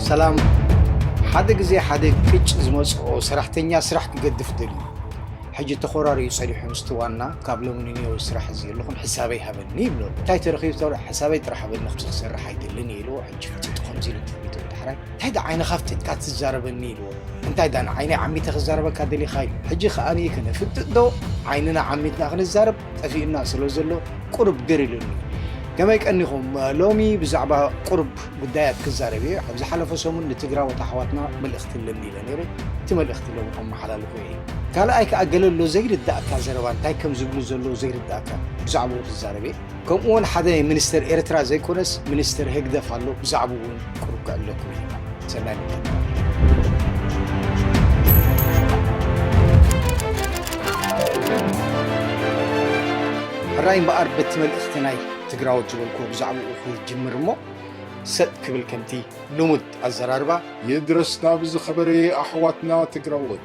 ሰላም። ሓደ ግዜ ሓደ ቅጭ ዝመጽኦ ሰራሕተኛ ስራሕ ክገድፍ ደልዩ። ሕጂ ተኾራሪዩ ጸኒሑ ምስቲ ዋና፣ ካብ ሎሚ ንኔው ስራሕ እዚ የለኹን፣ ሕሳበይ ሃበኒ ይብሎ። እንታይ ተረኺቡ ተብሎ፣ ሕሳበይ ጥራሕ ሃበኒ፣ ከምዚ ክሰርሕ ኣይደልን እየ ኢልዎ። ሕጂ ፍጥጥ ከምዚ ኢሉ ትርቢቱ ብዳሕራይ፣ እንታይ ደኣ ዓይንኻ ኣፍጢጥካ ትዛረበኒ ኢልዎ። እንታይ ደኣ ንዓይነይ ዓሚተ ክዛረበካ ደሊኻ ኢሉ። ሕጂ ከኣ ከነፍጥጥ ዶ ዓይንና ዓሚትና ክንዛረብ ጠፊኡና ስለ ዘሎ ቁሩብ ግር ኢሉኒ። ከመይ ቀኒኹም? ሎሚ ብዛዕባ ቁሩብ ጉዳያት ክዛረብ እየ። ኣብ ዝሓለፈ ሰሙን ንትግራዎት ኣሕዋትና መልእኽቲ ኣለኒ ኢለ ነይረ። እቲ መልእኽቲ ሎሚ ከመሓላልፎ እየ። ካልኣይ ከኣ ገለ ኣሎ ዘይርዳእካ ዘረባ፣ እንታይ ከም ዝብሉ ዘለዉ ዘይርዳእካ፣ ብዛዕባኡ ክዛረብ እየ። ከምኡ እውን ሓደ ሚኒስተር ኤርትራ ዘይኮነስ ሚኒስተር ህግደፍ ኣሎ፣ ብዛዕባኡ እውን ቁሩብ ከዕለኩም እየ። ሰናይ ምክትታል። ሕራይ እምበኣር በቲ መልእኽቲ ናይ ትግራዎት ዝበልክዎ ብዛዕባኡ ክጅምር እሞ ሰጥ ክብል ከምቲ ልሙድ ኣዘራርባ። ይድረስ ናብ ዝኸበረ ኣሕዋትና ትግራዎት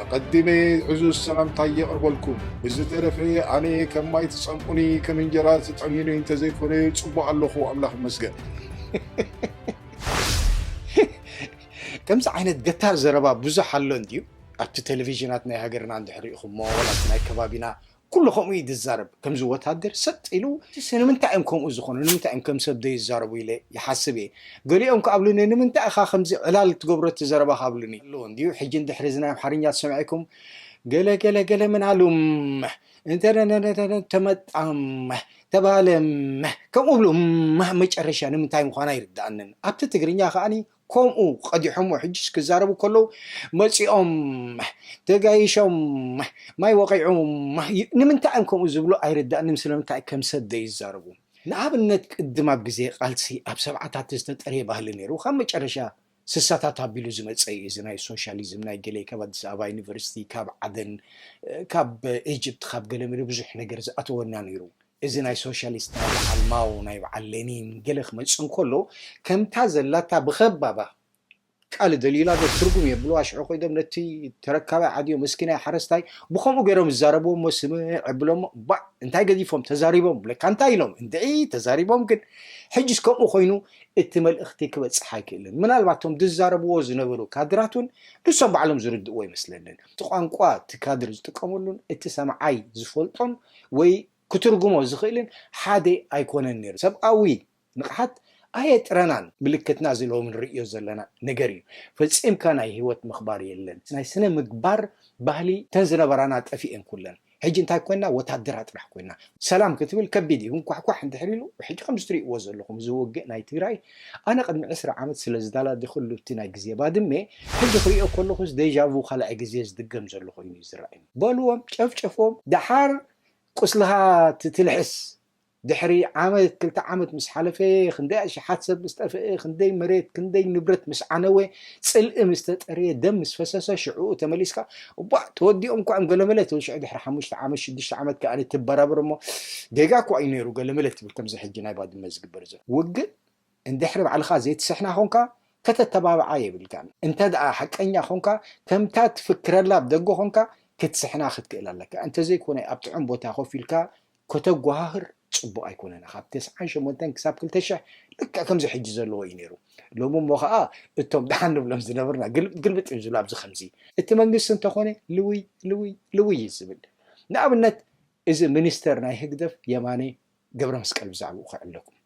ኣቐዲመ ዕዙዝ ሰላምታይ የቕርበልኩም። ብዝተረፈ ኣነ ከም ማይ ትጸምኡኒ ከም እንጀራ ትጠምዩኒ እንተዘይኮነ ጽቡቕ ኣለኹ ኣምላኽ ይመስገን። ከምዚ ዓይነት ገታር ዘረባ ብዙሕ ኣሎ እንድዩ ኣብቲ ቴሌቪዥናት ናይ ሃገርና እንድሕር ርኢኹሞ፣ ዋላ እቲ ናይ ከባቢና ኩሉ ከምኡ እዩ ዝዛረብ። ከምዚ ወታደር ሰጥ ኢሉ፣ "እስ ንምንታይ እዮም ከምኡ ዝኾኑ? ንምንታይ እዮም ከም ሰብ ዘይዛረቡ?" ኢለ ይሓስብ እየ። ገሊኦም ክኣብሉኒ፣ "ንምንታይ ኢኻ ከምዚ ዕላል ትገብሮ እቲ ዘረባ?" ካብሉኒ ኣለዉ እንድዩ። ሕጂ እንድሕር እዚ ናይ ኣምሓርኛ ዝሰምዐኩም፣ ገለ ገለ ገለ ምን ኣሉም፣ እንተ ተመጣም፣ ተባለም፣ ከምኡ ብሉ፣ መጨረሻ ንምንታይ ምዃና ኣይርድኣንን። ኣብቲ ትግርኛ ከኣኒ ከምኡ ቀዲሖሞ ሕጅስ ክዛረቡ ከለዉ መጺኦም ተጋይሾም ማይ ወቒዖም ንምንታይ እዮም ከምኡ ዝብሉ ኣይርዳእንን። ስለምንታይ ከም ሰብ ዘይዛረቡ? ንኣብነት ቅድም ኣብ ግዜ ቃልሲ ኣብ ሰብዓታት ዝተጠርየ ባህሊ ነይሩ። ካብ መጨረሻ ስሳታት ኣቢሉ ዝመጸ እዩ። እዚ ናይ ሶሻሊዝም ናይ ገለ ካብ ኣዲስ ኣበባ ዩኒቨርሲቲ ካብ ዓደን ካብ ኢጅፕት ካብ ገለ መለ ብዙሕ ነገር ዝኣተወና ነይሩ። እዚ ናይ ሶሻሊስት ናይ በዓል ማው ናይ በዓል ሌኒን ገለ ክመጽእ እንከሎ ከምታ ዘላታ ብኸባባ ቃል ደልዩላ ዶ ትርጉም የብልዋ። ሽዑ ኮይዶም ነቲ ተረካባይ ዓድዮ መስኪናይ ሓረስታይ ብኸምኡ ገይሮም ዝዛረብዎ እሞ ስምዕ ኣብሎሞ ባዕ እንታይ ገዲፎም ተዛሪቦም ብለካ እንታይ ኢሎም እንድዒ ተዛሪቦም። ግን ሕጅስ ከምኡ ኮይኑ እቲ መልእኽቲ ክበጽሕ ኣይክእልን። ምናልባት እቶም ዝዛረብዎ ዝነበሩ ካድራት እውን ንሶም ባዕሎም ዝርድእዎ ይመስለንን። እቲ ቋንቋ እቲ ካድር ዝጥቀመሉን እቲ ሰምዓይ ዝፈልጦን ወይ ክትርጉሞ ዝኽእልን ሓደ ኣይኮነን ነይሩ። ሰብኣዊ ንቕሓት ኣየጥረናን። ምልክትና እዚ ሎሚ ንርእዮ ዘለና ነገር እዩ። ፈጺምካ ናይ ህይወት ምኽባር የለን። ናይ ስነ ምግባር ባህሊ ተን ዝነበራና ጠፊኤን ኩለን። ሕጂ እንታይ ኮይና? ወታደራ ጥራሕ ኮይና። ሰላም ክትብል ከቢድ እዩ። እንኳሕኳሕ እንድሕር ኢሉ፣ ሕጂ ከም ዝትርእይዎ ዘለኹም እዚ ውግእ ናይ ትግራይ፣ ኣነ ቅድሚ ዕስራ ዓመት ስለ ዝዳላደኹሉ እቲ ናይ ግዜ ባድመ፣ ሕጂ ክርእዮ ከለኹስ ዴጃ ቩ ካልኣይ ግዜ ዝድገም ዘሎ ኮይኑ እዩ ዝረኣየኒ። በልዎም፣ ጨፍጨፍዎም፣ ደሓር ቁስልኻ ትትልሕስ። ድሕሪ ዓመት፣ ክልተ ዓመት ምስ ሓለፈ፣ ክንደይ ኣሽሓት ሰብ ምስ ጠፍአ፣ ክንደይ መሬት፣ ክንደይ ንብረት ምስ ዓነወ፣ ጽልኢ ምስ ተጠርየ፣ ደም ምስ ፈሰሰ፣ ሽዕኡ ተመሊስካ፣ እቧ፣ ተወዲኦም እኳ እዮም ገለመለ ትብል፣ ሽዑ ድሕሪ ሓሙሽተ ዓመት፣ ሽዱሽተ ዓመት ከኣ ትበራበር እሞ፣ ጌጋ እኳ እዩ ነይሩ ገለመለ ትብል፣ ከምዚ ሕጂ ናይ ባድመ ዝግበር ዘሎ። ውግእ እንድሕሪ ባዕልኻ ዘይትስሕና ኾንካ፣ ከተተባብዓ የብልካን። እንተ ደኣ ሓቀኛ ኾንካ፣ ከምታ ትፍክረላ ኣብ ደገ ኾንካ፣ ክትስሕና ክትክእል ኣለካ። እንተዘይኮነ፣ ኣብ ጥዑም ቦታ ኮፍ ኢልካ ከተጓሃህር ጽቡቕ ኣይኮነን። ካብ ተስዓን ሸሞንተን ክሳብ ክልተ ሽሕ ልክዕ ከምዚ ሕጂ ዘለዎ እዩ ነይሩ። ሎሚ እሞ ኸኣ እቶም ደሓን ንብሎም ዝነበርና ግልብጥ ግልብጥ እዮም ዝብሉ ኣብዚ ከምዚ። እቲ መንግስቲ እንተኾነ ልውይ ልውይ ልውይ እዩ ዝብል። ንኣብነት እዚ ሚኒስተር ናይ ህግደፍ የማነ ገብረ መስቀል ብዛዕባኡ ከዕለኩም።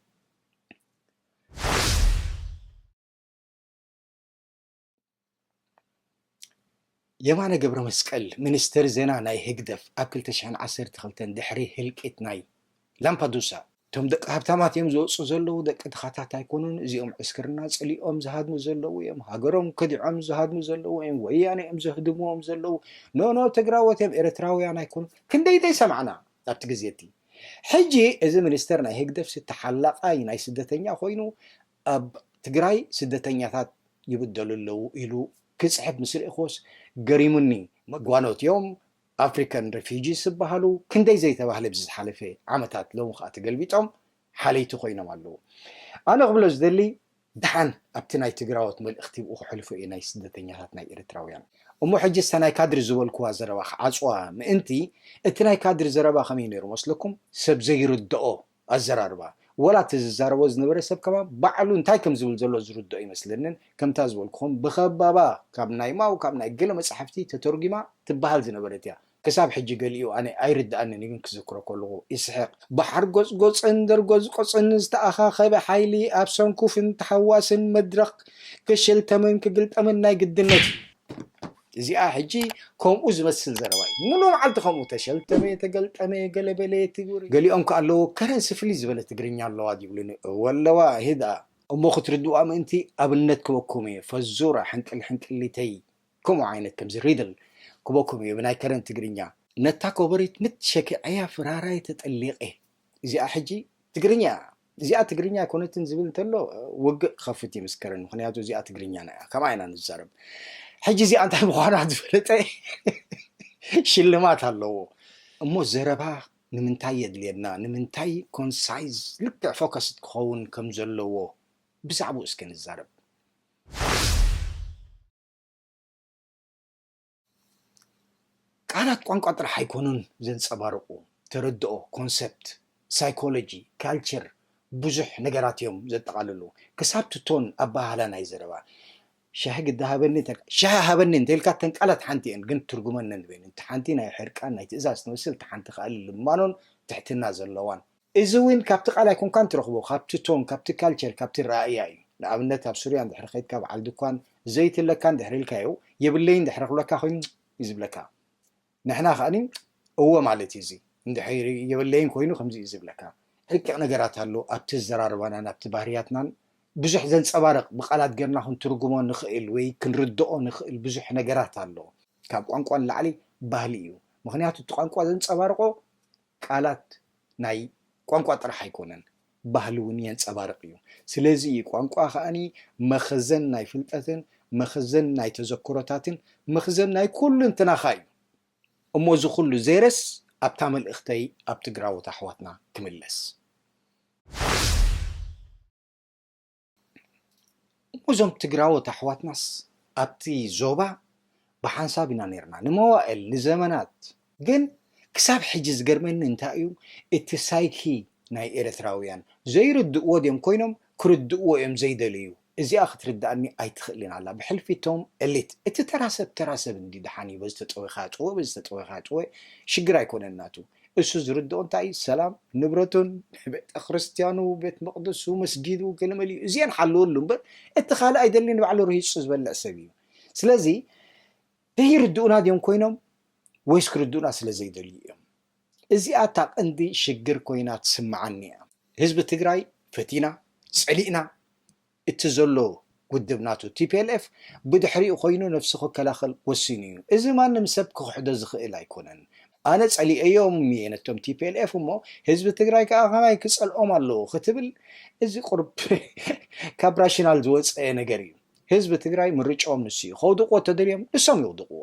የማነ ገብረ መስቀል ሚኒስተር ዜና ናይ ህግደፍ ኣብ ክልተ ሽሕን ዓሰርተ ክልተን ድሕሪ ህልቂት ናይ ላምፓዱሳ እቶም ደቂ ሃብታማት እዮም ዝወፁ ዘለዉ፣ ደቂ ድኻታት ኣይኮኑን። እዚኦም ዕስክርና ፀሊኦም ዝሃድሙ ዘለዉ እዮም፣ ሃገሮም ከዲዖም ዝሃድሙ ዘለዉ እዮም፣ ወያነ እዮም ዘህድምዎም ዘለዉ። ኖኖ ትግራዎት እዮም ኤርትራውያን ኣይኮኑን። ክንደይ ደይ ሰማዕና ኣብቲ ግዜ እቲ። ሕጂ እዚ ሚኒስተር ናይ ህግደፍ ተሓላቓይ ናይ ስደተኛ ኮይኑ ኣብ ትግራይ ስደተኛታት ይብደሉ ኣለዉ ኢሉ ክፅሕፍ ምስ ርኢኹስ ገሪሙኒ። መጓኖት እዮም፣ ኣፍሪካን ሬፊጂስ ዝበሃሉ ክንደይ ዘይተባህለ ብዝሓለፈ ዓመታት፣ ሎሚ ከዓ ተገልቢጦም ሓለይቲ ኮይኖም ኣለዉ። ኣነ ክብሎ ዝደሊ ደሓን ኣብቲ ናይ ትግራዎት መልእኽቲ ብኡ ክሕልፎ እየ ናይ ስደተኛታት ናይ ኤርትራውያን። እሞ ሕጂ እሳ ናይ ካድሪ ዝበልክዋ ዘረባ ክዓፅዋ ምእንቲ እቲ ናይ ካድሪ ዘረባ ከመይ ነይሩ መስለኩም? ሰብ ዘይርድኦ ኣዘራርባ። ወላ እቲ ዝዛረቦ ዝነበረ ሰብ ከማን ባዕሉ እንታይ ከም ዝብል ዘሎ ዝርድኦ ይመስለንን። ከምታ ዝበልኩኹም ብኸባባ ካብ ናይ ማው ካብ ናይ ገለ መጻሕፍቲ ተተርጒማ ትበሃል ዝነበረት እያ። ክሳብ ሕጂ ገሊኡ ኣነ ኣይርድኣንን እዩ፣ ግን ክዝክሮ ከለኹ ይስሕቕ። ብሓርጎጽጎጽን ደርጎጽቆጽን ዝተኣኻኸበ ሓይሊ ኣብ ሰንኩፍን ተሓዋስን መድረኽ ክሸልተምን ክግልጠምን ናይ ግድነት እዩ። እዚኣ ሕጂ ከምኡ ዝመስል ዘረባ እዩ። ሙሉ መዓልቲ ከምኡ ተሸልተመ፣ ተገልጠመ፣ ገለበለ፣ ትግሪ። ገሊኦም ከ ኣለዎ ከረንሲ ፍልይ ዝበለ ትግርኛ ኣለዋ ድይብሉኒ? እወ ኣለዋ፣ ሂዳ። እሞ ክትርድዋ ምእንቲ ኣብነት ክበኩም እየ። ፈዙራ ሕንቅል ሕንቅሊተይ ከምኡ ዓይነት ከምዚ ሪድል ክበኩም እየ ብናይ ከረን ትግርኛ። ነታ ኮበሪት ምት ሸኪዐያ ፍራራይ ተጠሊቐ። እዚኣ ሕጂ ትግርኛ እያ። እዚኣ ትግርኛ ኣይኮነትን ዝብል እንተሎ ውግእ ክኸፍት እዩ ምስ ከረን፣ ምኽንያቱ እዚኣ ትግርኛ እያ፣ ከምኣ ኢና ንዛረብ። ሕጂ እዚኣ እንታይ ምዃና ዝፈለጠ ሽልማት ኣለዎ። እሞ ዘረባ ንምንታይ የድልየና? ንምንታይ ኮንሳይዝ ልክዕ ፎከስድ ክኸውን ከም ዘለዎ ብዛዕባኡ እስከ ንዛረብ። ቃላት ቋንቋ ጥራሕ ኣይኮኑን ዘንጸባርቑ፣ ተረድኦ፣ ኮንሰፕት፣ ሳይኮሎጂ፣ ካልቸር፣ ብዙሕ ነገራት እዮም ዘጠቓልሉ። ክሳብ ትቶን ኣበሃህላ ናይ ዘረባ። ሻሂ ግዳ ሃበኒ እንተ-፣ ሻሂ ሃበኒ እንተኢልካ እተን ቃላት ሓንቲ እየን፣ ግን ትርጉመን ነንበይኑ። እንቲ ሓንቲ ናይ ሕርቃን ናይ ትእዛዝ ትመስል፣ እታ ሓንቲ ከኣ ልማኖን ትሕትና ዘለዋን። እዚ እውን ካብቲ ቃል ኣይኮንካን ትረኽቦ፣ ካብቲ ቶን፣ ካብቲ ካልቸር፣ ካብቲ ረኣያ እዩ። ንኣብነት ኣብ ሱርያ እንድሕሪ ከይድካ በዓል ድኳን ዘይቲ ኣለካ እንድሕሪ ኢልካዮ፣ የብለይን እንድሕሪ ክብለካ ኮይኑ እዩ ዝብለካ። ንሕና ከኣኒ እወ ማለት እዩ እዚ። እንድሕሪ የብለይን ኮይኑ ከምዚ እዩ ዝብለካ። ረቂቕ ነገራት ኣሎ ኣብቲ ኣዘራርባናን ኣብቲ ባህርያትናን ብዙሕ ዘንጸባርቕ ብቃላት ጌርና ክንትርጉሞ ንኽእል ወይ ክንርድኦ ንኽእል ብዙሕ ነገራት ኣሎ። ካብ ቋንቋ ንላዕሊ ባህሊ እዩ። ምኽንያቱ እቲ ቋንቋ ዘንጸባርቖ ቃላት ናይ ቋንቋ ጥራሕ ኣይኮነን፣ ባህሊ እውን የንጸባርቕ እዩ። ስለዚ እዩ ቋንቋ ከኣኒ መኽዘን ናይ ፍልጠትን መኽዘን ናይ ተዘክሮታትን መኽዘን ናይ ኩሉ እንትናኻ እዩ። እሞ እዚ ኩሉ ዘይረስ ኣብታ መልእኽተይ ኣብ ትግራዎት ኣሕዋትና ክምለስ። እሞ እዞም ትግራዎት ኣሕዋትናስ ኣብቲ ዞባ ብሓንሳብ ኢና ነይርና ንመዋእል ንዘመናት። ግን ክሳብ ሕጂ ዝገርመኒ እንታይ እዩ፣ እቲ ሳይኪ ናይ ኤርትራውያን ዘይርድእዎ ድዮም ኮይኖም ክርድእዎ እዮም ዘይደልዩ። እዚኣ ክትርድኣኒ ኣይትኽእልን ኣላ። ብሕልፊ እቶም ኤሊት፣ እቲ ተራ ሰብ ተራ ሰብ እንዲ ደሓን እዩ፣ በዚ ተጠዊኻ ጭወ፣ በዚ ተጠዊኻ ጭወ፣ ሽግር ኣይኮነን ናቱ። እሱ ዝርድኦ እንታይ እዩ? ሰላም፣ ንብረቱን፣ ቤተ ክርስቲያኑ፣ ቤት መቕደሱ፣ መስጊዱ፣ ገለመሊኡ፣ እዚአን ሓልወሉ እምበር፣ እቲ ካልእ ኣይደልን፣ ንባዕሉ ርሂጹ ዝበልዕ ሰብ እዩ። ስለዚ፣ ዘይርድኡና ድዮም ኮይኖም ወይስ ክርድኡና ስለ ዘይደልዩ እዮም? እዚኣ እታ ቀንዲ ሽግር ኮይና ትስምዓኒ እያ። ህዝቢ ትግራይ ፈቲና፣ ጸሊእና፣ እቲ ዘሎ ውድብ ናቱ ቲ ፒ ኤል ኤፍ ብድሕሪኡ ኮይኑ ነብሱ ክከላኸል ወሲኑ እዩ። እዚ ማንም ሰብ ክኽሕዶ ዝኽእል ኣይኮነን። ኣነ ጸሊኤዮም እየ ነቶም ቲ ፒ ኤል ኤፍ እሞ ህዝቢ ትግራይ ከኣ ከማይ ክጸልኦም ኣለዎ ክትብል፣ እዚ ቁሩብ ካብ ራሽናል ዝወጸ ነገር እዩ። ህዝቢ ትግራይ ምርጫኦም ንሱ እዩ። ከውድቕዎ ተደልዮም ንሶም ይውድቕዎ።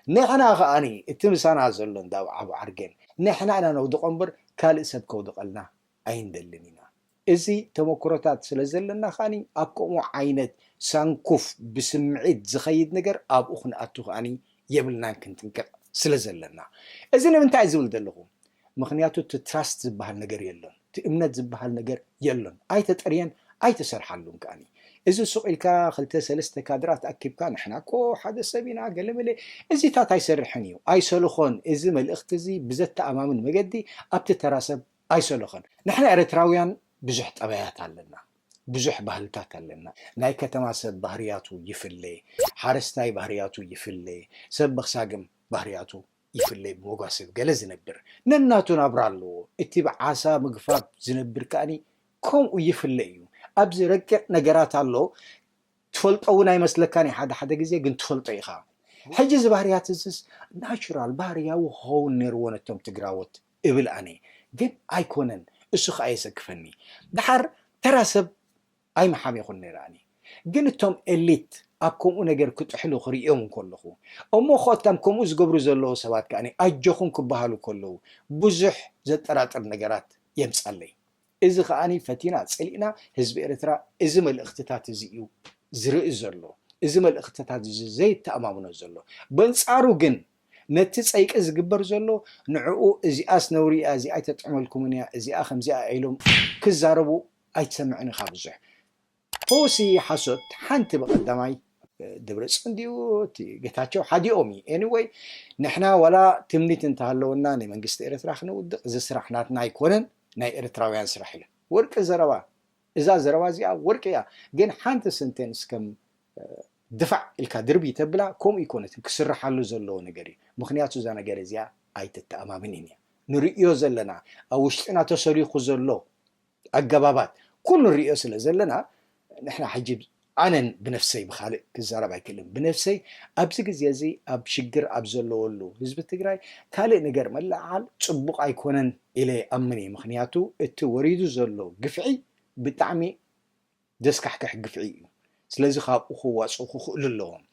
ንሕና ከኣኒ እቲ ምሳና ዘሎ እንዳ ኣብዓቡ ዓርገን ንሕና ኢና ነውድቖ እምበር ካልእ ሰብ ከውድቐልና ኣይንደልን ኢና። እዚ ተመክሮታት ስለ ዘለና ከኣኒ ኣብ ከምኡ ዓይነት ሳንኩፍ ብስምዒት ዝኸይድ ነገር ኣብኡ ክንኣቱ ከኣኒ የብልናን፣ ክንጥንቀቕ ስለ ዘለና። እዚ ንምንታይ ዝብል ዘለኹ? ምኽንያቱ እቲ ትራስት ዝበሃል ነገር የሎን፣ እቲ እምነት ዝበሃል ነገር የሎን። ኣይተጠርየን፣ ኣይተሰርሓሉን ከኣኒ። እዚ ሱቕ ኢልካ ክልተ ሰለስተ ካድራት ኣኪብካ ንሕና እኮ ሓደ ሰብ ኢና ገለመለ፣ እዚታት ኣይሰርሕን እዩ፣ ኣይሰልኾን። እዚ መልእኽቲ እዚ ብዘተኣማምን መገዲ ኣብቲ ተራ ሰብ ኣይሰለኸን። ንሕና ኤርትራውያን ብዙሕ ጠባያት ኣለና፣ ብዙሕ ባህልታት ኣለና። ናይ ከተማ ሰብ ባህርያቱ ይፍለ፣ ሓረስታይ ባህርያቱ ይፍለ፣ ሰብ በኽሳግም ባህርያቱ ይፍለ፣ ብመጓሰብ ገለ ዝነብር ነናቱ ናብራ ኣለዎ። እቲ ብዓሳ ምግፋፍ ዝነብር ከኣኒ ከምኡ ይፍለ እዩ። ኣብዚ ረቂቕ ነገራት ኣሎ። ትፈልጦ እውን ኣይመስለካን እዩ፣ ሓደ ሓደ ግዜ ግን ትፈልጦ ኢኻ። ሕጂ እዚ ባህርያት እዚስ ናቹራል ባህርያዊ ክኸውን ነይርዎ ነቶም ትግራዎት እብል ኣነ፣ ግን ኣይኮነን። እሱ ኸኣ የሰክፈኒ። ደሓር ተራ ሰብ ኣይመሓሜኹን ነይረ ኣነ። ግን እቶም ኤሊት ኣብ ከምኡ ነገር ክጥሕሉ ክርእዮም እንከለኹ፣ እሞ ኸ እቶም ከምኡ ዝገብሩ ዘለዉ ሰባት ከኣ ኣጆኹም ክበሃሉ ከለዉ ብዙሕ ዘጠራጥር ነገራት የምጻለይ። እዚ ከኣ ፈቲና ጸሊእና ህዝቢ ኤርትራ እዚ መልእኽትታት እዚ እዩ ዝርኢ ዘሎ። እዚ መልእኽትታት እዚ ዘይተኣማምኖ ዘሎ። በንጻሩ ግን ነቲ ጸይቂ ዝግበር ዘሎ ንዕኡ እዚኣስ ነውሪ እያ፣ እዚኣ ኣይተጥዕመልኩምን እያ፣ እዚኣ ከምዚኣ ኢሎም ክዛረቡ ኣይትሰምዕን ኢኻ ብዙሕ። ፈውሲ ሓሶት ሓንቲ ብቐዳማይ ደብረጽዮን ድዩ እቲ ጌታቸው ሓዲኦም እዩ። Anyway ንሕና ዋላ ትምኒት እንተሃለወና ናይ መንግስቲ ኤርትራ ክንውድቕ እዚ ስራሕ ናትና ኣይኮነን፣ ናይ ኤርትራውያን ስራሕ ኢለ። ወርቂ ዘረባ፣ እዛ ዘረባ እዚኣ ወርቂ እያ። ግን ሓንቲ ሰንቴንስ ከም ድፋዕ ኢልካ ድርቢ ተብላ ከምኡ ይኮነትን፣ ክስርሓሉ ዘለዎ ነገር እዩ። ምክንያቱ እዛ ነገር እዚኣ ኣይትተኣማምንን እያ። ንርእዮ ዘለና ኣብ ውሽጥና ተሰሪኹ ዘሎ ኣገባባት ኩሉ ንርእዮ ስለ ዘለና ንሕና ሕጂ ኣነን ብነፍሰይ ብካልእ ክዛረብ ኣይክእልን። ብነፍሰይ ኣብዚ ግዜ እዚ ኣብ ሽግር ኣብ ዘለወሉ ህዝቢ ትግራይ ካልእ ነገር መለዓዓል ጽቡቕ ኣይኮነን ኢለ ይኣምን እየ። ምክንያቱ እቲ ወሪዱ ዘሎ ግፍዒ ብጣዕሚ ዘስካሕክሕ ግፍዒ እዩ። ስለዚ ካብኡ ክዋፅኡ ክኽእሉ ኣለዎም።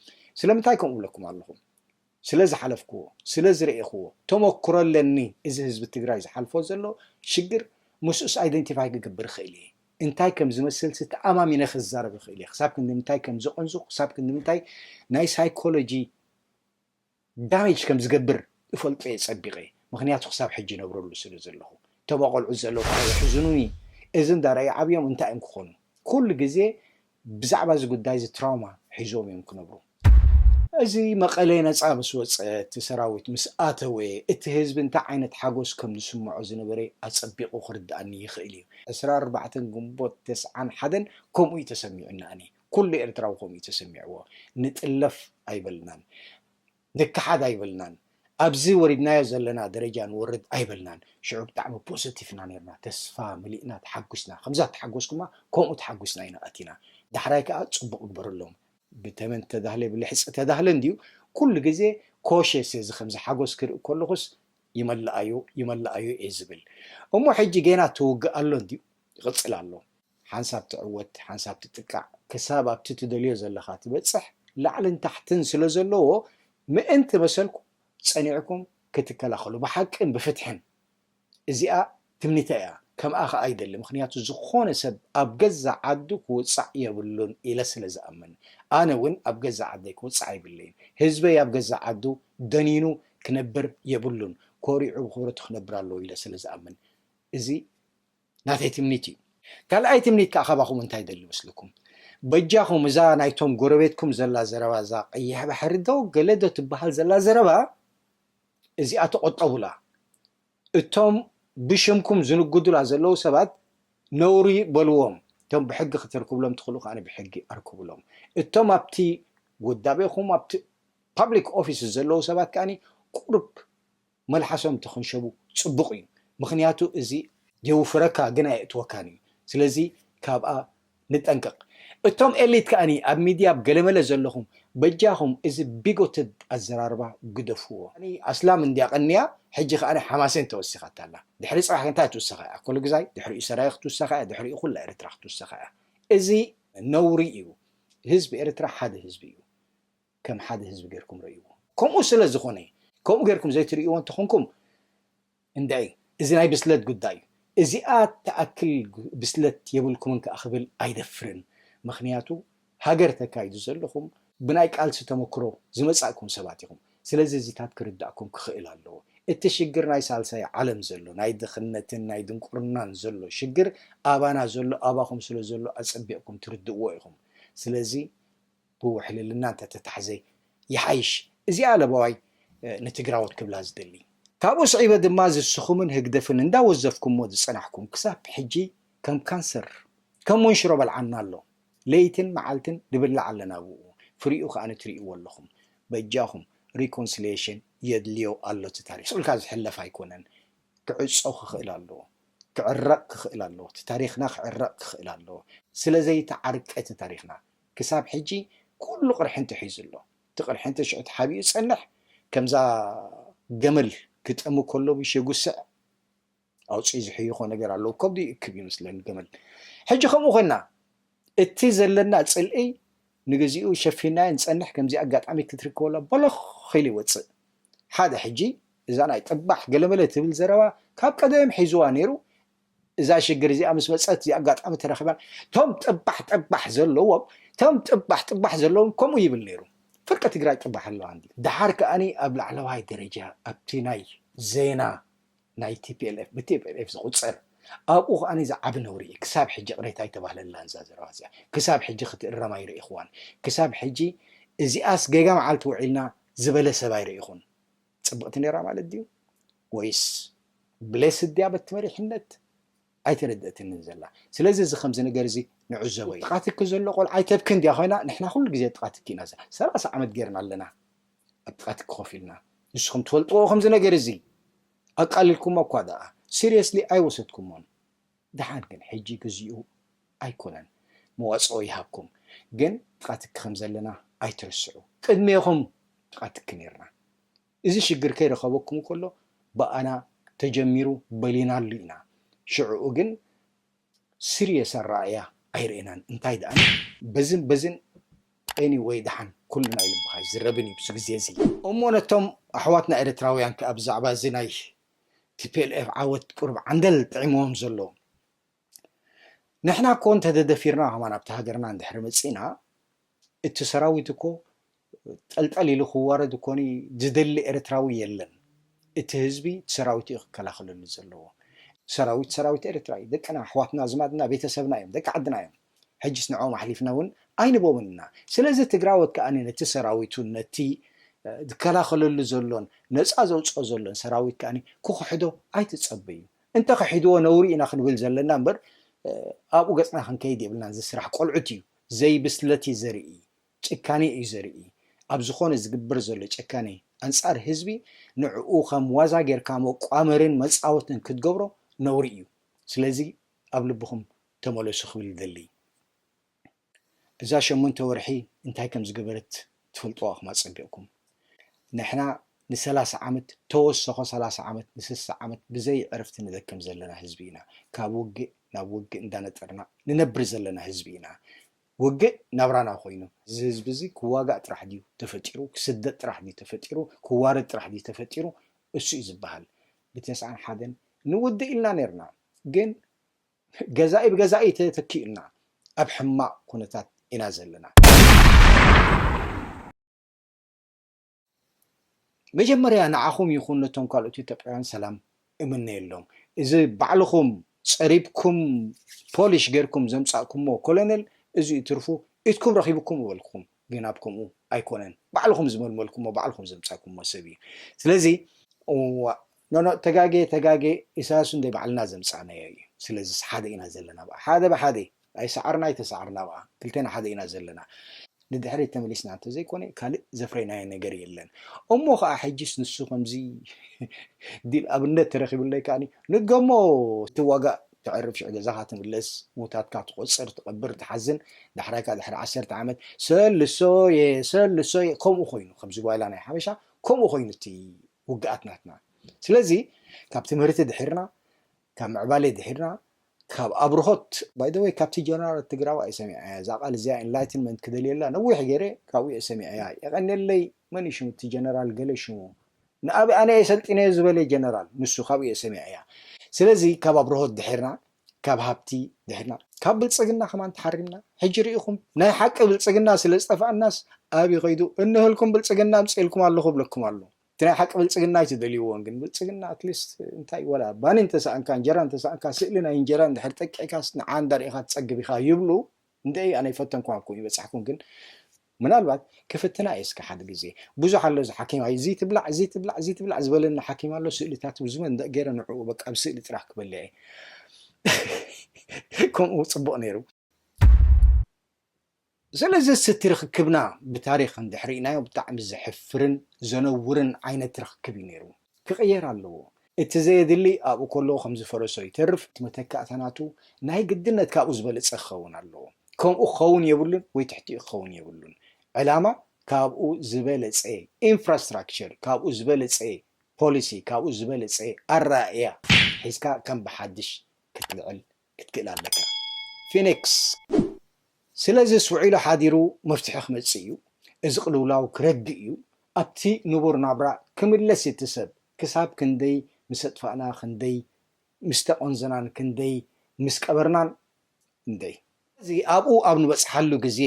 ስለምንታይ ከምኡ ብለኩም ኣለኹም? ስለ ዝሓለፍክዎ፣ ስለ ዝረኤኽዎ፣ ተመክሮ ኣለኒ። እዚ ህዝቢ ትግራይ ዝሓልፎ ዘሎ ሽግር ምስኡስ ኣይደንቲፋይ ክገብር ይኽእል እየ። እንታይ ከም ዝመስልሲ ተኣማሚነ ክዛረብ ይኽእል እየ። ክሳብ ክንዲ ምንታይ ከም ዘቐንዙ፣ ክሳብ ክንዲ ምንታይ ናይ ሳይኮሎጂ ዳሜጅ ከም ዝገብር እፈልጦ እየ ጸቢቐ። ምኽንያቱ ክሳብ ሕጂ ይነብረሉ ስለ ዘለኹ። እቶም ኣቆልዑት ዘለዉ ከዓ የሕዝኑኒ። እዚ እንዳረኣዩ ዓብዮም እንታይ እዮም ክኾኑ? ኩሉ ግዜ ብዛዕባ እዚ ጉዳይ እዚ ትራውማ ሒዞም እዮም ክነብሩ። እዚ መቐለ ነፃ ምስ ወፀ፣ እቲ ሰራዊት ምስ ኣተወ፣ እቲ ህዝቢ እንታይ ዓይነት ሓጎስ ከም ዝስምዖ ዝነበረ ኣጸቢቑ ክርድኣኒ ይኽእል እዩ። ዕስራን ኣርባዕተን ግንቦት ተስዓን ሓደን ከምኡ እዩ ተሰሚዑኒ ኣነ። ኩሉ ኤርትራዊ ከምኡ እዩ ተሰሚዕዎ። ንጥለፍ ኣይበልናን። ንከሓድ ኣይበልናን። ኣብዚ ወሪድናዮ ዘለና ደረጃ ንወርድ ኣይበልናን። ሽዑ ብጣዕሚ ፖዘቲቭ ኢና ነርና። ተስፋ መሊእና ተሓጒስና። ከምዛ ተሓጎስኩማ ከምኡ ተሓጒስና ኢና ኣቲና። ዳሕራይ ከኣ ጽቡቕ ግበረሎም። ብተመን ተዳህለ ብልሕጺ ተዳህለ እንድዩ። ኩሉ ግዜ ኮሸ እዚ ከምዚ ሓጎስ ክርኢ ከለኹስ ይመልኣዮ ይመልኣዮ እየ ዝብል። እሞ ሕጂ ጌና ትውግእ ኣሎ እንድዩ። ይቕጽል ኣሎ። ሓንሳብ ትዕወት፣ ሓንሳብ ትጥቃዕ፣ ክሳብ ኣብቲ ትደልዮ ዘለኻ ትበጽሕ፣ ላዕልን ታሕትን ስለ ዘለዎ፣ ምእንቲ መሰልኩም ጸኒዕኩም ክትከላኸሉ፣ ብሓቅን ብፍትሕን። እዚኣ ትምኒተይ እያ፣ ከምኣ ኸኣ ይደሊ። ምኽንያቱ፣ ዝኾነ ሰብ ኣብ ገዛእ ዓዱ ክውጻዕ የብሉን ኢለ ስለ ዝኣምን፣ ኣነ እውን ኣብ ገዛእ ዓደይ ክውጻዕ ኣይብለይን። ህዝበይ ኣብ ገዛእ ዓዱ ደኒኑ ክነብር የብሉን፣ ኮሪዑ ብኽብረቱ ክነብር ኣለዎ ኢለ ስለ ዝኣምን። እዚ ናተይ ትምኒት እዩ። ካልኣይ ትምኒት ከኣ ካባኹም እንታይ ይደሊ መስልኩም? በጃኹም እዛ ናይቶም ጎረቤትኩም ዘላ ዘረባ፣ እዛ ቀይሕ ባሕሪ ዶ ገለ ዶ ትበሃል ዘላ ዘረባ፣ እዚኣ ተቆጠቡላ። እቶም ብሽምኩም ዝንግዱላ ዘለዉ ሰባት ነውሪ በልዎም። እቶም ብሕጊ ክትርክብሎም ትኽእሉ ከኣ ብሕጊ ኣርክብሎም። እቶም ኣብቲ ውዳቤኹም ኣብቲ ፓብሊክ ኦፊስ ዘለዉ ሰባት ከኣ ቁሩብ መልሓሶም ተኸንሸቡ ጽቡቕ እዩ። ምኽንያቱ እዚ የውፍረካ ግን ኣየእትወካን እዩ። ስለዚ ካብኣ ንጠንቀቕ። እቶም ኤሊት ከኣኒ ኣብ ሚድያ ኣብ ገለመለ ዘለኹም በጃኹም እዚ ቢጎትድ ኣዘራርባ ግደፍዎ። ኣኒ ኣስላም እንድያ ቀንያ፣ ሕጂ ከኣ ሓማሴን ተወሲኻታ ኣላ። ድሕሪ ጽባሕ እንታይ ትውሰኻ እያ? ኮሎ ግዛይ ድሕሪኡ ሰራየ ክትውሰኻ እያ፣ ድሕሪኡ ኩላ ኤርትራ ክትውሰኻ እያ። እዚ ነውሪ እዩ። ህዝቢ ኤርትራ ሓደ ህዝቢ እዩ። ከም ሓደ ህዝቢ ጌርኩም ረእይዎ። ከምኡ ስለ ዝኾነ፣ ከምኡ ጌርኩም ዘይትርእይዎ እንተኾንኩም፣ እንድዒ፣ እዚ ናይ ብስለት ጉዳይ እዩ። እዚኣ ትኣክል ብስለት የብልኩምን ከኣ ክብል ኣይደፍርን። ምኽንያቱ፣ ሃገር ተካይዱ ዘለኹም ብናይ ቃልሲ ተመክሮ ዝመጻእኩም ሰባት ኢኹም። ስለዚ እዚታት ክርዳእኩም ክኽእል ኣለዎ። እቲ ሽግር ናይ ሳልሳይ ዓለም ዘሎ፣ ናይ ድኽነትን ናይ ድንቁርናን ዘሎ ሽግር ኣባና ዘሎ፣ ኣባኹም ስለ ዘሎ ኣጸቢቕኩም ትርድእዎ ኢኹም። ስለዚ ብውሕልልና እንተተታሕዘ ይሓይሽ። እዚኣ ለበዋይ፣ እ፣ ንትግራዎት ክብላ ዝደሊ። ካብኡ ስዒበ ድማ ዝስኹምን ህግደፍን እንዳወዘፍኩሞ ዝጸናሕኩም ክሳብ ሕጂ ከም ካንሰር፣ ከም መንሽሮ በልዓና ኣሎ። ለይትን መዓልትን ንብላዕ ኣለና ብኡ። ፍሪኡ ከኣ ንትርእይዎ ኣለኹም። በጃኹም ሪኮንሲሊየሽን የድልዮ ኣሎ እቲ ታሪኽ። ስቕ ኢልካ ዝሕለፍ ኣይኮነን። ክዕጾ ክኽእል ኣለዎ። ክዕረቕ ክኽእል ኣለዎ። እቲ ታሪኽና ክዕረቕ ክኽእል ኣለዎ። ስለ ዘይተዓርቀ እቲ ታሪኽና ክሳብ ሕጂ ኩሉ ቅርሕንቲ ሒዙ ኣሎ። እቲ ቅርሕንቲ ሽዑ ተሓቢኡ ዝጸንሕ ከምዛ ገመል ክጠሙ ከሎ ብሽ የጉስዕ ኣውፅኡ ዝሕይኾ ነገር ኣለዎ። ከብዱ ይእክብ ይመስለኒ ገመል። ሕጂ ከምኡ ኮይና እቲ ዘለና ጽልኢ ንግዚኡ ሸፊናዮ ንጸንሕ፣ ከምዚ ኣጋጣሚ ክትርከበላ በለኽ ኢሉ ይወጽእ። ሓደ ሕጂ እዛ ናይ ጥባሕ ገለመለ ትብል ዘረባ ካብ ቀደም ሒዝዋ ነይሩ። እዛ ሽግር እዚኣ ምስ መጸት፣ እዚ ኣጋጣሚ ተረኺባ፣ ቶም ጥባሕ ጥባሕ ዘለዎም፣ ቶም ጥባሕ ጥባሕ ዘለዎም ከምኡ ይብል ነይሩ። ፍርቂ ትግራይ ጥባሕ ኣለዋ እንዲ። ደሓር ከኣኒ ኣብ ላዕለዋይ ደረጃ ኣብቲ ናይ ዜና ናይ ቲ ፒ ኤል ኤፍ፣ ብ ቲ ፒ ኤል ኤፍ ዝቑጸር፣ ኣብኡ ከኣኒ ዝዓቢ ነውሪ እዩ። ክሳብ ሕጂ ቅሬታ ኣይተባህለላን እዛ ዘረባ እዚኣ። ክሳብ ሕጂ ክትእረም ኣይረኢኽዋን። ክሳብ ሕጂ እዚኣስ ጌጋ መዓልቲ ውዒልና ዝበለ ሰብ ኣይረኢኹን። ጽብቕቲ ነይራ ማለት ድዩ? ወይስ ብሌስድ ድያ በቲ መሪሕነት? ኣይተረድአትንን ዘላ። ስለዚ እዚ ከምዚ ነገር እዚ ንዕዘቦ እዩ። ጥቓትኪ ዘሎ ቆልዓ ኣይተብኪ እንድያ ኮይና፣ ንሕና ኩሉ ግዜ ጥቓትኪ ኢና። ሰላሳ ዓመት ጌርና ኣለና ኣብ ጥቓትኪ ኮፍ ኢልና። ንስኹም ትፈልጥዎ ከምዚ ነገር እዚ ኣቃሊልኩሞ እኳ ደኣ፣ ሲሪየስሊ ኣይወሰድኩሞን። ደሓን ግን ሕጂ ግዜኡ ኣይኮነን፣ መዋጽኦ ይሃብኩም። ግን ጥቓትኪ ከም ዘለና ኣይትርስዑ። ቅድሜኹም ጥቓትኪ ኔርና። እዚ ሽግር ከይረኸበኩም ከሎ ብኣና ተጀሚሩ በሊናሉ ኢና። ሽዕኡ ግን ሲሪየስ ኣረኣእያ ኣይርኤናን። እንታይ ደኣ በዝን በዝን ኤኒወይ ደሓን ኩሉ ናይ ልብኻ ይዝረብን እዩ ብዚ ግዜ እዚ። እሞ ነቶም ኣሕዋትና ኤርትራውያን ከኣ ብዛዕባ እዚ ናይ ቲ ፒ ኤል ኤፍ ዓወት ቁሩብ ዓንደል ጥዒምዎም ዘሎ። ንሕና እኮ እንተተደፊርና ከማን ኣብቲ ሃገርና እንድሕሪ መጺእና፣ እቲ ሰራዊት እኮ ጠልጠል ኢሉ ክዋረድ እኮኒ ዝደሊ ኤርትራዊ የለን። እቲ ህዝቢ እቲ ሰራዊት እዩ ክከላኸለሉ ዘለዎ። ሰራዊት ሰራዊት ኤርትራ እዩ። ደቅና፣ ኣሕዋትና፣ ኣዝማድና፣ ቤተሰብና እዮም፣ ደቂ ዓድና እዮም። ሕጅስ ንዕኦም ኣሕሊፍና እውን ኣይንቦምን ኢና። ስለዚ ትግራዎት ከኣ ነቲ ሰራዊቱን ነቲ እ፣ ዝከላኸለሉ ዘሎን ነፃ ዘውፅኦ ዘሎን ሰራዊት ከኣ ክኽሕዶ ኣይትጸበዩ። እንተ ክሒድዎ ነውሪ ኢና ክንብል ዘለና እምበር፣ እ፣ ኣብኡ ገጽና ክንከይድ የብልናን። እዚ ስራሕ ቆልዑት እዩ፣ ዘይብስለት እዩ ዘርኢ፣ ጭካኔ እዩ ዘርኢ። ኣብ ዝኾነ ዝግበር ዘሎ ጭካኔ ኣንጻር ህዝቢ ንዕኡ ከም ዋዛ ጌርካ መቋመርን መጻወትን ክትገብሮ ነውሪ እዩ። ስለዚ ኣብ ልብኹም ተመለሱ ክብል ይደሊ። እዛ ሸሞንተ ወርሒ እንታይ ከም ዝገበረት ትፈልጥዋ ኢኹም ኣጸቢቕኩም። ንሕና ንሰላሳ ዓመት፣ ተወሰኾ ሰላሳ ዓመት፣ ንስሳ ዓመት ብዘይ ዕረፍቲ ንደክም ዘለና ህዝቢ ኢና። ካብ ውግእ ናብ ውግእ እንዳነጠርና ንነብር ዘለና ህዝቢ ኢና። ውግእ ናብራና ኮይኑ፣ እዚ ህዝቢ እዚ ክዋጋእ ጥራሕ ድዩ ተፈጢሩ? ክስደድ ጥራሕ ድዩ ተፈጢሩ? ክዋረድ ጥራሕ ድዩ ተፈጢሩ? እሱ እዩ ዝበሃል። ብተስዓን ሓደን ንውድእ ኢልና ነይርና። ግን ገዛኢ ብገዛኢ ተተኪኡና ኣብ ሕማቕ ኩነታት ኢና ዘለና። መጀመርያ ንዓኹም ይኹን ነቶም ካልኦት ኢትዮጵያውያን ሰላም እምነየሎም። እዚ ባዕልኹም ጸሪብኩም ፖሊሽ ጌርኩም ዘምጻእኩሞ ኮሎኔል እዚ እዩ ትርፉ፣ ኢድኩም ረኺብኩም እበልኩም። ግን ኣብ ከምኡ ኣይኮነን። ባዕልኹም ዝመልመልኩሞ፣ ባዕልኹም ዘምጻእኩሞ ሰብ እዩ። ስለዚ፣ እዋ፣ ኖ፣ ኖ፣ ተጋጌ፣ ተጋጌ፣ ኢሳያስ እንደ ባዕልና ዘምጻእናዮ እዩ። ስለዚ ሓደ ኢና ዘለና ብኣ። ሓደ ብሓደ፣ ኣይሰዓርና፣ ኣይተሰዓርና ብኣ። ክልቴና ሓደ ኢና ዘለና። ንድሕሪት ተመሊስና እንተዘይኮነ፣ ካልእ ዘፍረይናዮ ነገር የለን። እሞ ኸኣ ሕጂስ ንሱ ከምዚ ዲል ኣብነት ተረኺቡለይ ከኣኒ፣ ንገሞ ትዋጋእ፣ ተዕርፍ፣ ሽዑ ገዛኻ ትምለስ፣ ሙታትካ ትቆጽር፣ ትቐብር፣ ትሓዝን፣ ዳሕራይካ ድሕሪ ዓሰርተ ዓመት፣ ሰልሶየ፣ ሰልሶየ፣ ከምኡ ኮይኑ፣ ከምዚ ጓይላ ናይ ሓበሻ፣ ከምኡ ኮይኑ እቲ ውግኣት ናትና። ስለዚ፣ ካብ ትምህርቲ ድሒርና፣ ካብ ምዕባለ ድሒርና፣ ካብ ኣብርሆት፣ by the way፣ ካብቲ ጀነራል ትግራዋይ እየ ሰሚዐያ። እዛ ቃል እዚኣ ኢንላይትንመንት ክደልየላ ነዊሕ ገይረ፣ ካብኡ እየ ሰሚዐያ። የቐንየለይ፣ መን እዩ ሽሙ እቲ ጀነራል? ገለ ሽሙ። ንኣብ ኣነ እየ ሰልጢነዮ ዝበለ ጀነራል፣ ንሱ ካብኡ እየ ሰሚዐያ። ስለዚ፣ ካብ ኣብርሆት ድሒርና፣ ካብ ሃብቲ ድሒርና፣ ካብ ብልጽግና ከማን ተሓሪምና። ሕጂ ርኢኹም፣ ናይ ሓቂ ብልጽግና ስለ ዝጠፍኣናስ፣ ኣብ ይኸይዱ፣ እንህልኩም ብልጽግና ኣምጽኤልኩም ኣለኹ እብለኩም ኣሎ። እቲ ናይ ሓቂ ብልጽግና ኣይትደልይዎን፣ ግን ብልጽግና ኣትሊስት እንታይ ወላ ባኒ እንተሰኣንካ፣ እንጀራ እንተሰኣንካ፣ ስእሊ ናይ እንጀራ እንድሕር ጠቂዕካስ ንዓ እንዳርኢኻ ትጸግብ ኢኻ ይብሉ። እንደ ኣነ ኣይፈተንኩም ኣብኩም ይበጻሕኩም፣ ግን ምናልባት ክፍትና እየ እስከ ሓደ ግዜ። ብዙሕ ኣሎ እዚ ሓኪም፣ ኣይ፣ እዚ ትብላዕ፣ እዚ ትብላዕ፣ እዚ ትብላዕ ዝበለኒ ሓኪም ኣሎ። ስእልታት ብዙ መንደቕ ገይረ ንዕኡ በቃ ብስእሊ ጥራሕ ክበልዕ እየ። ከምኡ ጽቡቕ ነይሩ። ስለዚ እቲ ርኽክብና ብታሪኽ እንድሕር ርኢናዮ ብጣዕሚ ዘሕፍርን ዘነውርን ዓይነት ርኽክብ እዩ ነይሩ። ክቕየር ኣለዎ። እቲ ዘየድሊ ኣብኡ ከሎ ከም ዝፈረሶ ይተርፍ። እቲ መተካእታ ናቱ ናይ ግድነት ካብኡ ዝበለጸ ክኸውን ኣለዎ። ከምኡ ክኸውን የብሉን ወይ ትሕቲኡ ክኸውን የብሉን። ዕላማ ካብኡ ዝበለጸ ኢንፍራስትራክቸር፣ ካብኡ ዝበለጸ ፖሊሲ፣ ካብኡ ዝበለጸ ኣረኣእያ ሒዝካ ከም ብሓድሽ ክትልዕል ክትክእል ኣለካ። ፊኒክስ። ስለዚስ ውዒሉ ሓዲሩ መፍትሒ ክመጽእ እዩ። እዚ ቅልውላው ክረግእ እዩ። ኣብቲ ንቡር ናብራ ክምለስ እዩ እቲ ሰብ። ክሳብ ክንደይ ምስ ኣጥፋእና፣ ክንደይ ምስ ተቖንዘናን፣ ክንደይ ምስ ቀበርናን፣ እንደይ። እዚ ኣብኡ ኣብ ንበጽሓሉ ግዜ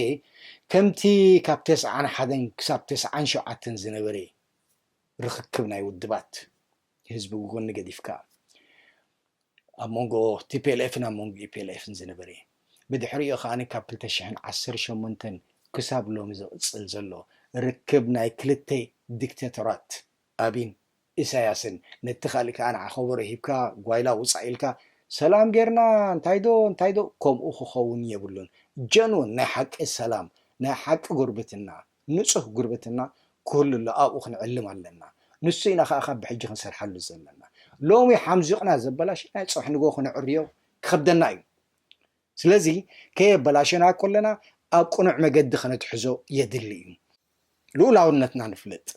ከምቲ ካብ ተስዓን ሓደን ክሳብ ተስዓን ሸውዓተን ዝነበረ ርኽክብ ናይ ውድባት ህዝቢ ብጎኒ ገዲፍካ ኣብ መንጎ ቲ ፒ ኤል ኤፍ ን ኣብ መንጎ ኢ ፒ ኤል ኤፍ ን ዝነበረ እዩ። ብድሕሪኡ ከኣ ካብ ክልተ ሽሕን ዓሰርተ ሸሞንተን ክሳብ ሎሚ ዝቕጽል ዘሎ ርክብ ናይ ክልተ ዲክታቶራት ኣቢን ኢሳያስን ነቲ ካልእ ከኣ ንዓ ከበሮ ሂብካ ጓይላ ውጻእ ኢልካ ሰላም ጌርና እንታይ ዶ እንታይ ዶ ከምኡ ክኸውን የብሉን። ጀንውን ናይ ሓቂ ሰላም ናይ ሓቂ ጉርብትና ንጹህ ጉርብትና ክህሉ ኣሎ ኣብኡ ክንዕልም ኣለና። ንሱ ኢና ከኣ ካብ ብሕጂ ክንሰርሓሉ ዘለና። ሎሚ ሓምዚቕና ዘበላሽናዮ ጽባሕ ንግሆ ክነዕርዮ ክኸብደና እዩ። ስለዚ ከየበላሸና ከለና ኣብ ቅኑዕ መገዲ ከነትሕዞ የድሊ እዩ። ልኡላውነትና ንፍለጥ።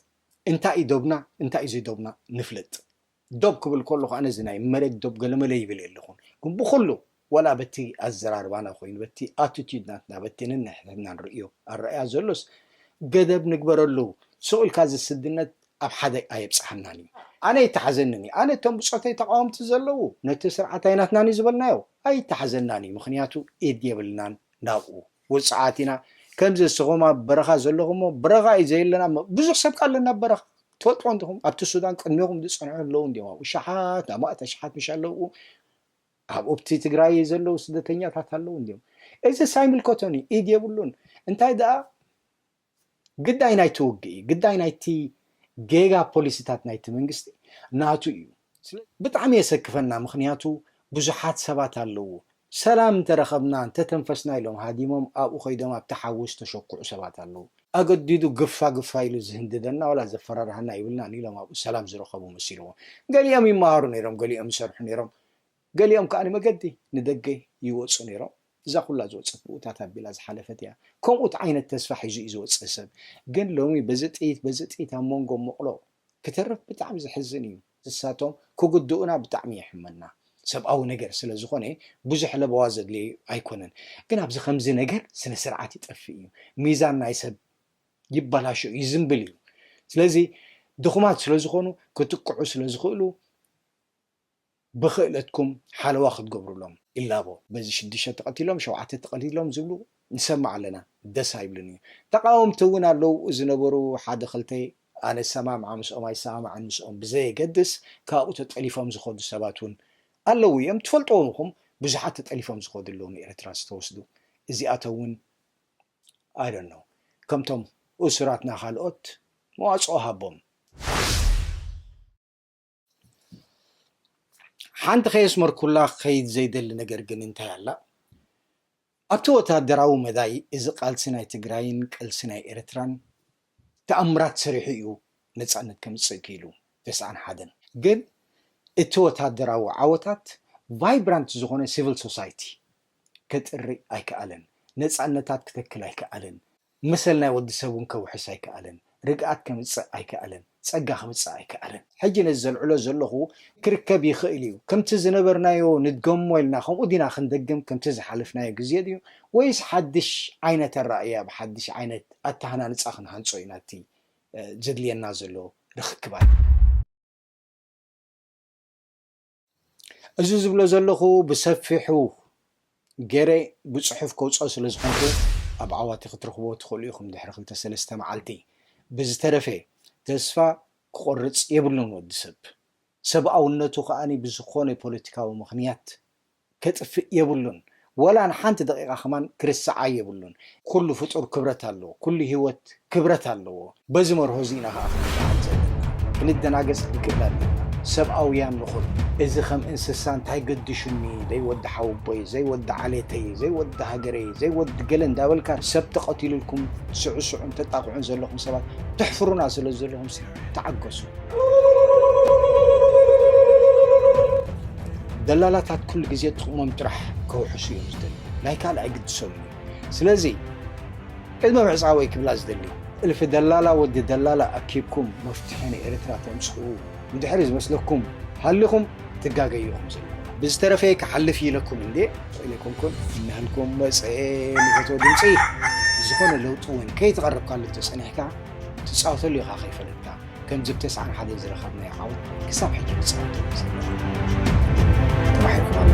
እንታይ እዩ ዶብና እንታይ እዩ ዘይዶብና ንፍለጥ። ዶብ ክብል ከለኹ ኣነ እዚ ናይ መሬት ዶብ ገለመለ ይብል የለኹን። ግን ብኹሉ ዋላ በቲ ኣዘራርባና ኮይኑ በቲ ኣቲቲዩድ ናትና በቲ ንንሕትና ንርእዮ ኣረኣያ ዘሎስ ገደብ ንግበረሉ። ስቕ ኢልካ እዚ ስድነት ኣብ ሓደ ኣየብጽሓናን እዩ። ኣነ ይተሓዘንን እዩ። ኣነ እቶም ብጾተይ ተቃወምቲ ዘለዉ ነቲ ስርዓት ኣይናትናን እዩ ዝበልናዮ ኣይተሓዘናን እዩ። ምኽንያቱ ኢድ የብልናን ናብኡ ውጽዓት ኢና። ከምዚ እስኹም ኣብ በረኻ ዘለኹሞ በረኻ እዩ ዘየለና ብዙሕ ሰብ ቃ ኣለና ኣብ በረኻ ትፈልጥዎ እንዲኹም ኣብቲ ሱዳን ቅድሜኹም ዝጸንሑ ኣለዉ እንዲዮም ኣብኡ ሸሓት ኣማእት ኣሽሓት ምሽ ኣለዉ ኣብ ኡብቲ ትግራይ ዘለዉ ስደተኛታት ኣለዉ እንዲዮም እዚ ሳይምልከቶን እዩ ኢድ የብሉን እንታይ ደኣ ግዳይ ናይቲ ውግእ እዩ ግዳይ ናይቲ ጌጋ ፖሊሲታት ናይቲ መንግስቲ ናቱ እዩ ብጣዕሚ የሰክፈና ምክንያቱ ብዙሓት ሰባት ኣለዉ ሰላም እንተረኸብና እንተተንፈስና ኢሎም ሃዲሞም ኣብኡ ከይዶም ኣብቲ ሓዊ ዝተሸኩዑ ሰባት ኣለዉ ኣገዲዱ ግፋ ግፋ ኢሉ ዝህንድደና ዋላ ዘፈራርሃና ይብልናን ኢሎም ኣብኡ ሰላም ዝረኸቡ መሲልዎም ገሊኦም ይመሃሩ ነይሮም ገሊኦም ይሰርሑ ነይሮም ገሊኦም ከኣ ንመገዲ ንደገ ይወጹ ነይሮም እዛ ኩላ ዝወጸት ብኡታት ኣቢላ ዝሓለፈት እያ ከምኡት ዓይነት ተስፋ ሒዙ እዩ ዝወጽእ ሰብ ግን ሎሚ በዚ ጥይት በዚ ጥይት ኣብ መንጎ መቕሎ ክተርፍ ብጣዕሚ ዘሕዝን እዩ ንሳቶም ክጉድኡና ብጣዕሚ የሕመና ሰብኣዊ ነገር ስለ ዝኾነ ብዙሕ ለበዋ ዘድልዮ ኣይኮነን ግን ኣብዚ ከምዚ ነገር ስነ ስርዓት ይጠፍእ እዩ ሚዛን ናይ ሰብ ይበላሾ ይዝንብል እዩ ስለዚ ድኹማት ስለ ዝኾኑ ክጥቅዑ ስለ ዝኽእሉ ብኽእለትኩም ሓለዋ ክትገብሩሎም ይላቦ። በዚ ሽዱሽተ ተቐቲሎም፣ ሸውዓተ ተቐቲሎም ዝብሉ ንሰምዕ ኣለና። ደስ ኣይብልን እዩ። ተቓወምቲ እውን ኣለዉ ዝነበሩ ሓደ ክልተ፣ ኣነ እሰማምዓ ምስኦም ኣይሰማምዓን ምስኦም ብዘየገድስ ካብኡ ተጠሊፎም ዝኸዱ ሰባት እውን ኣለዉ እዮም። ትፈልጥዎም ኢኹም ብዙሓት ተጠሊፎም ዝኸዱ ኣለዉ ንኤርትራ ዝተወስዱ። እዚኣቶም እውን I don't know ከምቶም እሱራትና ካልኦት መዋፅኦ ሃቦም። ሓንቲ ከየስመርኩላ ክኸይድ ዘይደሊ ነገር ግን እንታይ ኣላ? ኣብቲ ወታደራዊ መዳይ እዚ ቃልሲ ናይ ትግራይን ቃልሲ ናይ ኤርትራን ተኣምራት ሰሪሑ እዩ ነፃነት ከምፅእ ክኢሉ ተስዓን ሓደን። ግን እቲ ወታደራዊ ዓወታት ቫይብራንት ዝኾነ ሲቪል ሶሳይቲ ከጥሪ ኣይከኣለን። ነፃነታት ክተክል ኣይከኣለን። መሰል ናይ ወዲ ሰብ እውን ከውሕስ ኣይከኣለን። ርግኣት ከምፅእ ኣይከኣለን። ፀጋ ከምፅእ ኣይከኣለን። ሕጂ ነዚ ዘልዕሎ ዘለኹ ክርከብ ይኽእል እዩ። ከምቲ ዝነበርናዮ ንድገሞ ኢልና ከምኡ ዲና ክንደግም ከምቲ ዝሓለፍናዮ ግዜ ድዩ ወይስ ሓድሽ ዓይነት ኣረኣእያ ብሓድሽ ዓይነት ኣተሃናንፃ ክንሃንፆ ኢና እቲ ዘድልየና ዘሎ ርኽክባት? እዚ ዝብሎ ዘለኹ ብሰፊሑ ገይረ ብፅሑፍ ከውፅኦ ስለ ዝኾንኩ ኣብ ዓዋተ ክትረኽብዎ ትኽእሉ ኢኹም ድሕሪ ክልተ ሰለስተ መዓልቲ። ብዝተረፈ ተስፋ ክቖርፅ የብሉን ወዲ ሰብ። ሰብኣውነቱ ከኣ ብዝኾነ ፖለቲካዊ ምኽንያት ከጥፍእ የብሉን። ወላ ንሓንቲ ደቂቃ ከማን ክርስዓ የብሉን። ኩሉ ፍጡር ክብረት ኣለዎ። ኩሉ ህይወት ክብረት ኣለዎ። በዚ መርሆ እዚ ኢና ከኣ ክንበሃል ዘለና። ክንደናገጽ ንክእል ኣለና። ሰብኣውያን ንኹን። እዚ ከም እንስሳ እንታይ ገድሹኒ፣ ዘይወዲ ሓወቦይ፣ ዘይወዲ ዓሌተይ፣ ዘይወዲ ሃገረይ፣ ዘይወዲ ገለ እንዳበልካ ሰብ ተቐቲሉልኩም ስዕስዑን ተጣቕዑን ዘለኹም ሰባት ተሕፍሩና ስለ ዘለኹም ሲ ተዓገሱ። ደላላታት ኩሉ ግዜ ጥቕሞም ጥራሕ ከውሕሱ እዮም ዝደልዩ። ናይ ካልእ ኣይግድሶምን እዩ። ስለዚ ቅድሚ ምዕጻወይ ክብላ ዝደሊ፣ እልፊ ደላላ ወዲ ደላላ ኣኪብኩም መፍትሒ ንኤርትራ ተምጽኡ ብድሕሪ ዝመስለኩም ሃሊኹም ትጋገዩ ኢኹም ዘለኹም። ብዝተረፈ ክሓልፍ ኢለኩም እንዴ ኢለኩምኩም እናሃልኩም መጸ ንፈትዎ ድምጺ ዝኾነ ለውጢ እውን ከይተቐረብካሉ ተጸኒሕካ ትጻወተሉ ኢኻ ከይፈለጥካ። ከምዚ ብ ተስዓን ሓደን ዝረኸብናዮ ዓወት ክሳብ ሕጂ ንጻወተሉ ዘለና። ተባሂልኩም ኣሎ።